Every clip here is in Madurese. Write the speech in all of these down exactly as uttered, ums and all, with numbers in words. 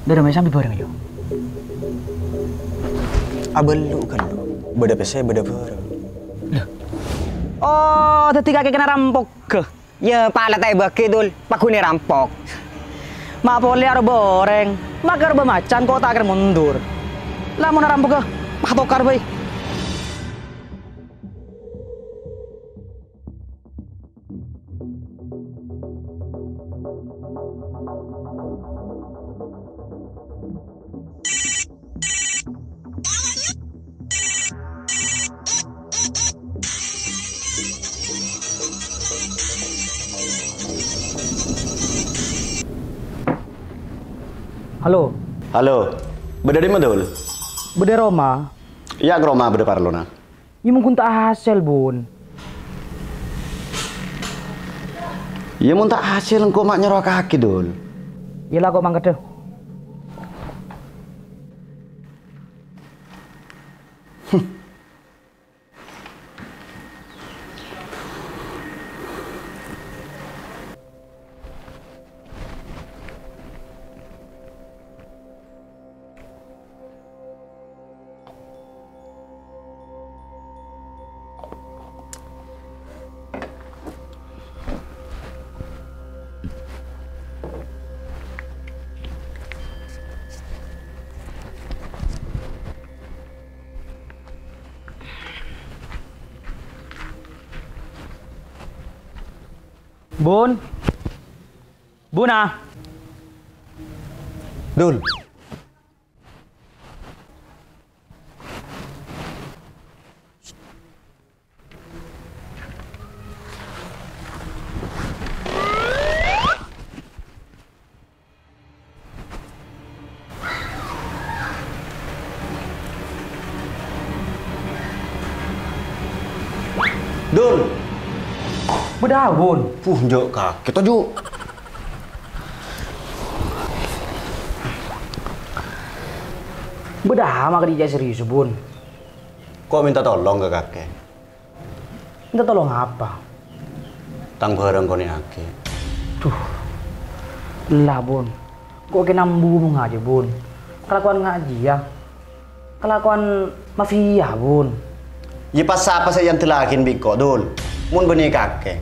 Dârâmma sambi bhâreng, yo. Abâllu, ghâllu. Bâdâ pèssè, bâdâ bhârâng. Lho. Oh, dhâddhi kakè kèna rampogghâ. Iyâ, pala ta' èbâghi, Dul. Paghun èrampok. Ma' polè aroba orèng, ma' aroba macan kok ta' kèra mondur. Lamon arampogghâ, patokar bhâi. Halo. Halo. Bâdâ è dimma, Dul? Bâdâ è roma. Iyâ, ka roma bâdâ parlona. Iyâ, mon ghun ta' hasèl, Bun. Iyâ, mon ta' hasèl, engko' ma' nyoro kakè, Dul. Iyâ la, kok mangkaddhâ. Bun. Bun, ah. Dul. Dul. Bâdâ, Bun. Puh, njâ' kakè toju'. Bâdâ, ma' kadi jhâ' serius, Bun. Ko' mènta tolong ka kakè. Mènta tolong apa? Tang bhârâng konè'aghi. Duh. Ella, Bun. Ko' kèna embu' mon ngajhi, Bun. Kalakowan ngajhiyâ. Kalakowan mafia, Bun. Iyâ, pas sapa sè èandellaghi bi' ko', Dul? Mon bânnè kakè.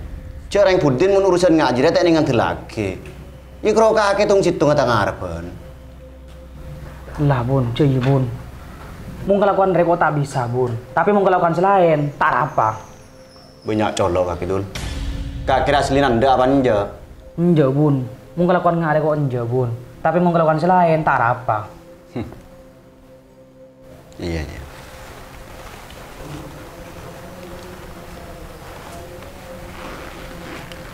Jhâ' rèng bhuddhin mon urusan ngajhi rèya ta' ènèng andellaghi. Iyâ, karo kakè tong-sèttonga tang arebbhân. Ella, Bun, jhâ' iyâ, Bun. Mon kalakowan rèya ko' ta' bisa, Bun. Tapè mon kalakowan sè laèn, ta' arapa. Bânnya' colo' kakè, Dul. Kakè rèya asli nandhâ apa enjâ'? Enjâ', Bun. Mon kalakowan ngajhi rèya ko' enjâ', Bun. Tapè mon kalakowan sè laèn, ta' arapa. Hmm. Iyâ, iyâ.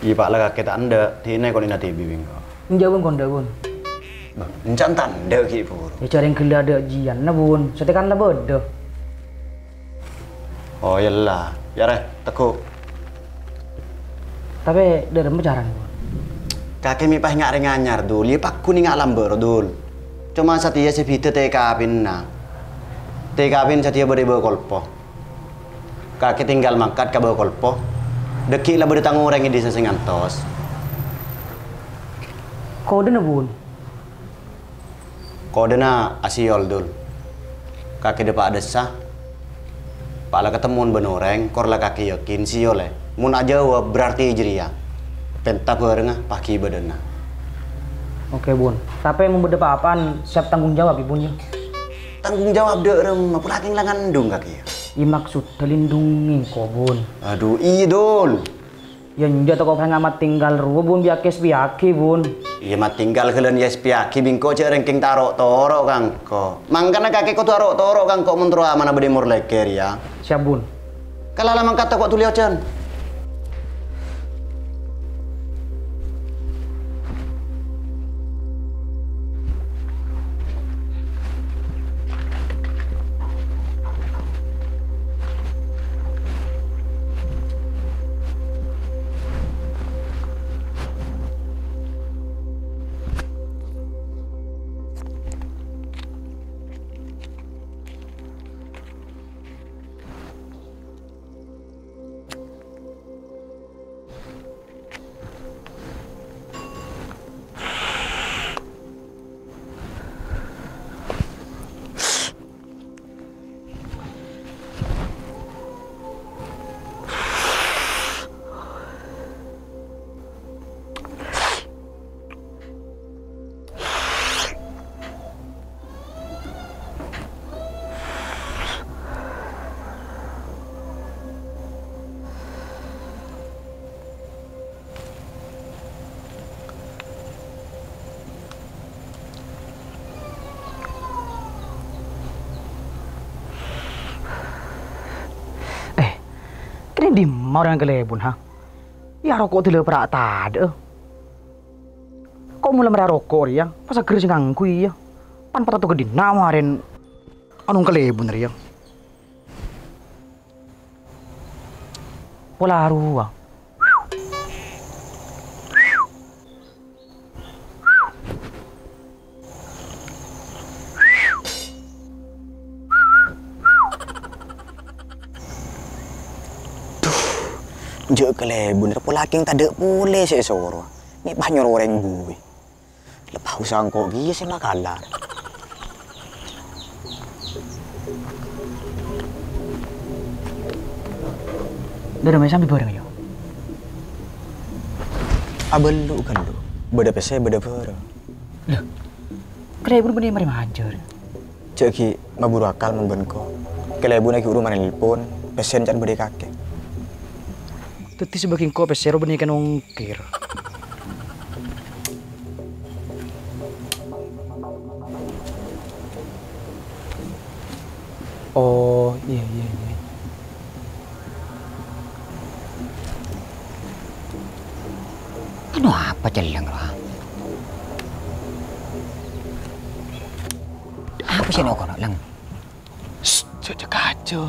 Iyâ, Pa', la kakè ta' endâ', dinah konè'na dhibi' bi' engko'. Enjâ', Bun, ko' endâ', Bun. Bâh, ènca'na ta' endâ' ghi' buru. Iyâ, jhâ' rèng ghellâ' adâ' jiyâna, Bun. Satèya kan la bâdâ. Oh, iyâ la. Iyâ, rè, tegghu'. Tapè dâremma carana, Bun? Kakè mè' pas nga' rèng anyar, Dul. Iyâ, paghun nga' lambâ' ro, Dul. Coma satèya sè bhidhâ T K P-na. T K P-na satèya bâdâ è Bâ Kolpo. Kakè tèngghâl mangkat ka Bâ Kolpo. Dâgghi' la bâdâ tang orèng è dhisa sè ngantos. Kodâna, Bun? Kodâna asèyol, Dul. Kakè dâpa' dâssa. Pa' la katemmo bân orèng, kor la kakè yakin sèyolè. Mon ajâwâb, berarti jârèya. Pènta bhârângnga, paghi' bâdâna. Oke, Bun. Tapè mon bâdâ pa-apaan, siap tanggung jawab, yâ, Bun, yâ? Tanggung jawab dâ' remma, pola kèng la ngandung kakè, yâ? Iyâ, maksodda lindungi engko', Bun. Adu, iyâ, Dul. Yâ, enjâ' tako' pènga' matèngghâl rowa, Bun, bi' kakè èspèyaghi, Bun. Iyâ, matèngghâl ghâlân yâ èspèyaghi, bi' engko' jhâ' rèng kèng ta' ro'-toro' ka engko'. Mangkana kakè kodhu ro'-toro' ka engko' mon terro amana bâdâ è morlèkèr, yâ. Siap, Bun. Kala la mangkat tako' dhuli ojhân. Dimma orèng kalèbun, ha? Iyâ, roko' dâlâ para' tadâ'â. Ko' mola marè aroko' rèya, pas seger sè ngangghuy, iyâ. Pan patato ghâddhina marèn anu kalèbun rèya. Pola rowa. Dhu, jhâ' kalèbun, rèpo lakèng tadâ' polè sè èsoro. Mè' pas nyoro orèng buwi. Lepas usah engko' kèya sè makala. Dârâ mè' sambi bhâreng, yâ? Abâllu ghâllu. Bâdâ pèssè, bâdâ bhârâng. Lha, kalèbun bânnè marè majâr. Jhâ' ghi' maburu akal mon bân ko. Kalèbun ghi' buru marè nelpon, pèssèna can bâdâ è kakè. Dhâddhi sè bâgi engko' pèssè ro bânnè kèng ongkèr. Oh, iyâ, iyâ, iyâ. Anu apa celleng rowa? Apa sè nokono, Leng? Sst, jhâ', jhâ' kacau.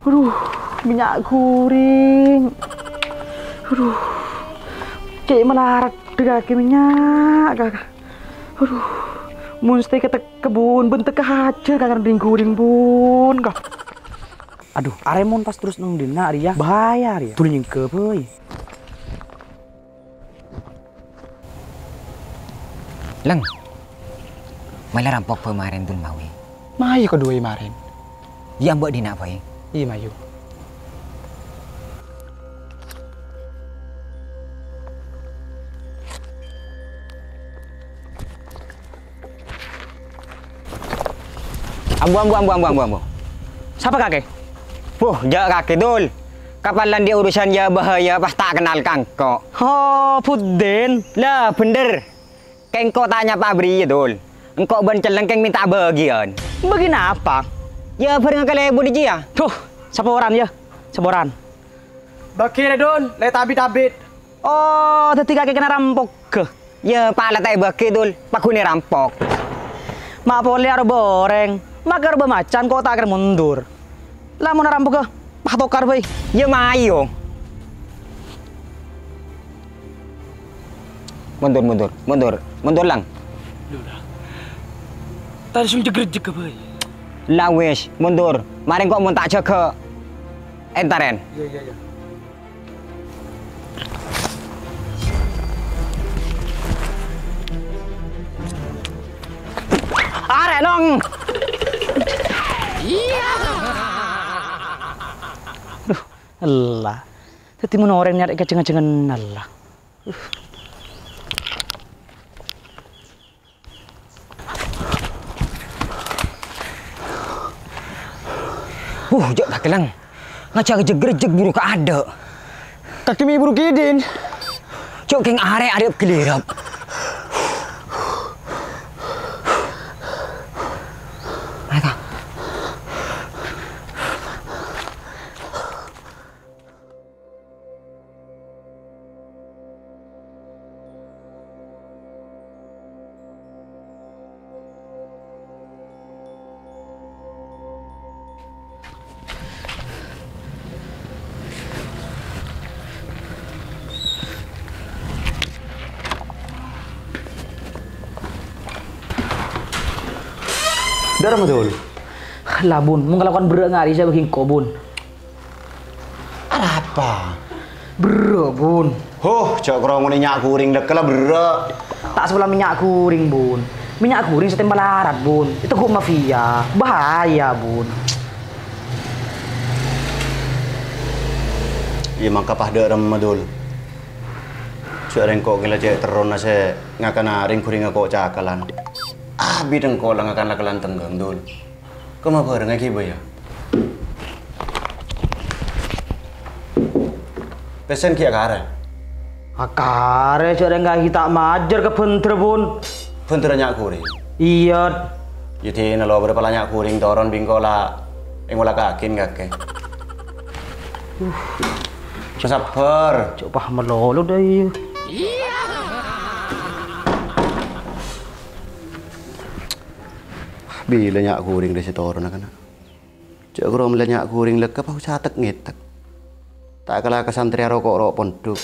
Aduh, mènnya' ghuring. Aduh, cè' malarat dhâgâ mènnya', ka. Aduh, mon stèka tekka, Bun, bân tekka hajâ ka ngarèng ghuring, Bun, ka. Aduh, arè mon pas terros neng dinna' rèya, bahaya rèya. Dul nyèngghâ bhâi. Leng, mèla rampok bhâi marèn, Dul, mayu. Mayu kaduwâ marèn. Iyâ, amba' dinna' bhâi. Iyâ, mayu. Ambu, ambu, ambu, ambu, ambu, ambu. Sapa kakè? Wuh, jhâ' kakè, Dul. Kapalan dhi' urusan jhâ' bahaya pas ta' kennal ka engko'. Ho, Buddin. Lah, bhender. Kèng engko' ta' nyapa bâriyâ, Dul. Engko' bân celleng kèng mènta bâgiyân. Bâgi napa? Iyâ, bhârengnga kalèbun jiyâ. Duh, saporan, yâ. Saporan. Bâgi, Dul. Lè' ta' bit-abit. Oh, dhâddhi kakè kèng rampogghâ. Iyâ, pala ta' èbâgi, Dul. Paghunè rampok. Ma' polè aroba orèng, make aroba macan kok ta' kèra mondur. Lamon rampogghâ, pas tokar bhâi. Iyâ, mayu. Mondur, mondur, mondur, mondur, Lang. Lho, Lang. Tadi sung jegrejeghâ bhâi. La wis, mondur. Marèng kok mon ta' jâgâ. Entaren. Iyâ, iyâ, iyâ. Arè, Long! Iyâ. Aduh, ella. Dhâddhi mon orèng nyarè kajeng-kajengan ella. Wuh, jhâ' kakè, Lang. Ngajhâk jegrejeghâ buru kaadâ'. Kakè mè' buru kèdhin. Jhâ' kèng arè, arè ghilirâp. Ayo, Kak. Dâ' remma, Dul? La, Bun, mon kalakowan berrâ' ngarè sè bâgi engko', Bun. Arapa? Berrâ', Bun. Huh, jhâ' krongol mènnya' ghuring dhâkka la berrâ'. Ta' sapola mènnya' ghuring, Bun. Mènnya' ghuring sè tèmpa larat, Bun. Ètegghu' mafia. Bahaya, Bun. Iyâ, mangka pas dâ' remma, Dul. Jhâ' rèng engko' kèla cè' terrona sè ngakana rèng ghuringnga ko' cakalan. Abit engko' la ngakana la kalantengghâng, Dul. Kemma bhâreng èghibâ, yâ? Pèssèna ghi' akara. Akara, jhâ' rèng kaè ta' majâr ka bhândhârâ, Pon. Bhândhârâ Nya' Ghuring? Iyâ. Yâ, dinah lo, bârâmpa la Nya' Ghuring toron bi' engko' la èngolakaghin kakè. Sabbhâr. Jhâ' pas malolo dâ' iyâ. Bilâ Nya' Ghuring dâ' sè toronna, kana'? Jhâ' ghâro mellè Nya' Ghuring lèghâ pas satek-ngètek. Ta' kala ka santrè aroko' ro' pondhuk.